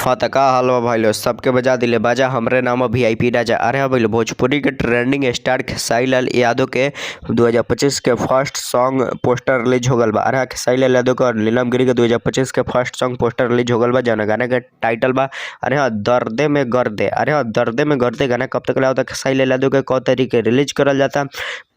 हाँ त का हाल बा भाई लोग, सबके बजा दिले बाजा। हमरे नाम वीआईपी राजा। अरे हाँ भाई लोग, भोजपुरी के ट्रेंडिंग स्टार खेसारी लाल यादव के 2025 के फर्स्ट सॉन्ग पोस्टर रिलीज हो गल बा। अरे हाँ, खेसारी लाल यादव के और नीलम गिरी के 2025 के फर्स्ट सॉन्ग पोस्टर रिलीज हो गल बा, जौन गाना के टाइटल बा अरे हाँ दर्दे में गर्दे। अरे हाँ दर्दे में गर्दे गाना कब तक आवता, खेसारी लाल यादव के कौ तारीख के रिलीज करल जाता,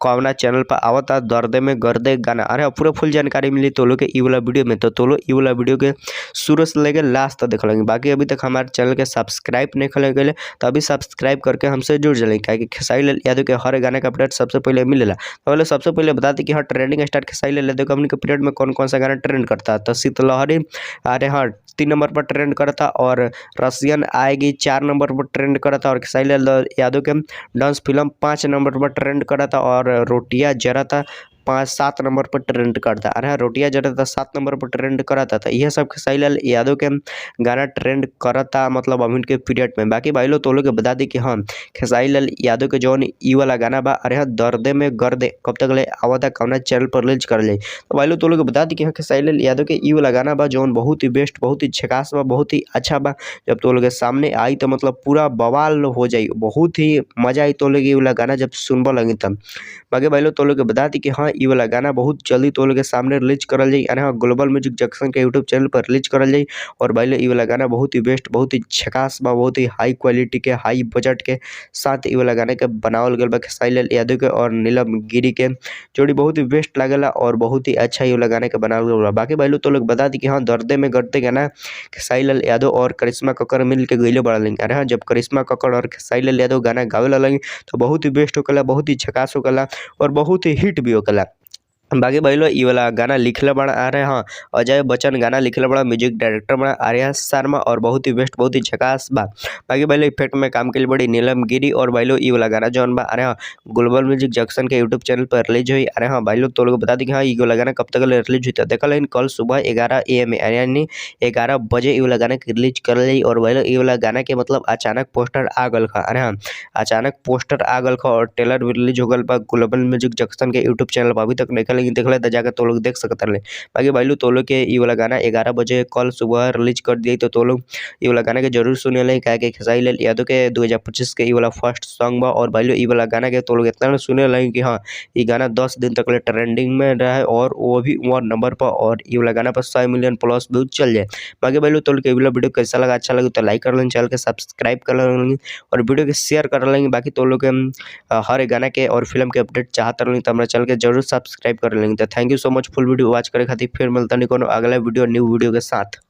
कौना चैनल पर आवता दर्दे में गर्दे गाना। अरे हाँ, पूरा फुल जानकारी मिली तो लोग के ई वाला वीडियो में, तो लोग ई वाला वीडियो के शुरू से लेके लास्ट तक देख लेंगे। बाकी अभी तक हमारे चैनल के सब्सक्राइब नहीं करे गए तो अभी सब्सक्राइब करके हमसे जुड़ जाए, क्योंकि खेसारी लाल यादव के हर गाने का अपडेट सबसे पहले मिलेला। तो पहले सबसे पहले बता दी कि हाँ ट्रेंडिंग स्टार खेसारी लाल यादव के पीरियड में कौन कौन सा गाना ट्रेंड करता है। तो शीतलहरी अरे हाँ 3 नंबर पर ट्रेंड करता, और रशियन आएगी 4 नंबर पर ट्रेंड करता, और खेसारी लाल यादव के डांस फिल्म 5 नंबर पर ट्रेंड करता, और रोटियां जरा था 5-7 नंबर पर ट्रेंड करता। अरे हाँ रोटियां जरा था 7 नंबर पर ट्रेंड करता। तो यह सब खेसारी लाल यादव के गाना ट्रेंड करता मतलब अभी के पीरियड में। बाकी भाई लोग तो लोग के बता दी कि हाँ खेसारी लाल यादव के जौन ई वाला गाना बा अरे हाँ दर्दे में गर्दे कब तक ले आवता, कौना चैनल पर रिलीज कर जाए। तो भाई लोग तो लोग के बता दी कि हाँ खेसारी लाल यादव के ई वाला गाना बा जौन बहुत ही बेस्ट, बहुत ही झकास बा, बहुत ही अच्छा बा। जब तो लोग के सामने आई तो मतलब पूरा बवाल हो जाई, बहुत ही मजा आई तो लोग ई वाला गाना जब सुनबा लगी तब। बाकी भाई लोग तो लोग के बता दी कि हाँ ई वाला गाना बहुत जल्दी तो लोग के सामने रिलीज करल जाई। अरे हाँ ग्लोबल म्यूजिक जंक्शन के यूट्यूब चैनल पर रिलीज करल जाई। और भाई लोग ई वाला गाना बहुत ही बेस्ट, बहुत ही झकास बा, बहुत ही हाई क्वालिटी के, हाई बजट के साथ ई वाला गाना के बनावल गल बा खेसारी लाल यादव के और नीलम गिरी के जोड़ी बहुत ही बेस्ट लागेला और बहुत ही अच्छा ई वाला गाना के बनावल गल बा। बाकी भाई लोग तो लोग बता दी कि हाँ दर्दे में गर्दे गाना खेसारी लाल यादव और करिश्मा कक्कड़ मिल के गईले बड़ा लगी। अरे हाँ जब करिश्मा कक्कड़ और खेसारी लाल यादव गाना गावे लगी तो बहुत ही बेस्ट होकेला, बहुत ही झकास होकेला और बहुत ही हिट भी होकेला। बाकी भाई लोग ई वाला गाना लिखले बड़ा अरे हाँ अजय बच्चन गाना लिखले बड़ा, म्यूजिक डायरेक्टर बड़ा आर्या शर्मा और बहुत ही बेस्ट, बहुत ही झकास बा। बाकी भाई लोग इफेक्ट में काम के बड़ी नीलम गिरी और भाई लोग ई वाला गाना जौन बा अरे हाँ ग्लोबल म्यूजिक जंक्शन के यूट्यूब चैनल पर रिलीज हुई। अरे हाँ भाई लोग तो लोग बता दी कि हाँ ई वाला गाना कब तक रिलीज हुई, देखल लेकिन कल सुबह 11 AM यानी 11 बजे ई वाला गाना के रिलीज कर ली। और भाई लोग ई वाला गाना के मतलब अचानक पोस्टर आ गल खा। अरे हाँ अचानक पोस्टर आ गल खा और ट्रेलर भी रिलीज हो गल बा ग्लोबल म्यूजिक जंक्शन के यूट्यूब चैनल पर। अभी तक नहीं लेकिन देखले तो जाकर तो लोग देख सकते रहे। बाकी भाई लोग तो लोग के ई वाला गाना 11 बजे कल सुबह रिलीज कर दिए, तो लोग ई वाला गाना के जरूर सुने ले, काहे कि खेसारी लाल यादव के 2025 के ई वाला फर्स्ट सॉन्ग बा। और भाई लोग ई वाला गाना के तो लोग इतना सुने लगे कि हाँ ई गाना 10 दिन तक ले ट्रेंडिंग में रहे और वो भी 1 नंबर पर, और ई वाला गाना पर 100 मिलियन प्लस व्यूज चल जाए। बाकी भाई लोग तो लोग के वाला वीडियो कैसा लगा, अच्छा लगे तो लाइक कर लेंगे, चैनल के सब्सक्राइब कर लेंगे और वीडियो के शेयर कर लेंगे। बाकी तो लोग हर गाना के और फिल्म के अपडेट चाहते रहेंगे तो हमारे चैनल के जरूर सब्सक्राइब कर लेंगे। तो thank you so much full video watch करे खातिर। फिर मिलता नहीं कोनो अगला वीडियो न्यू वीडियो के साथ।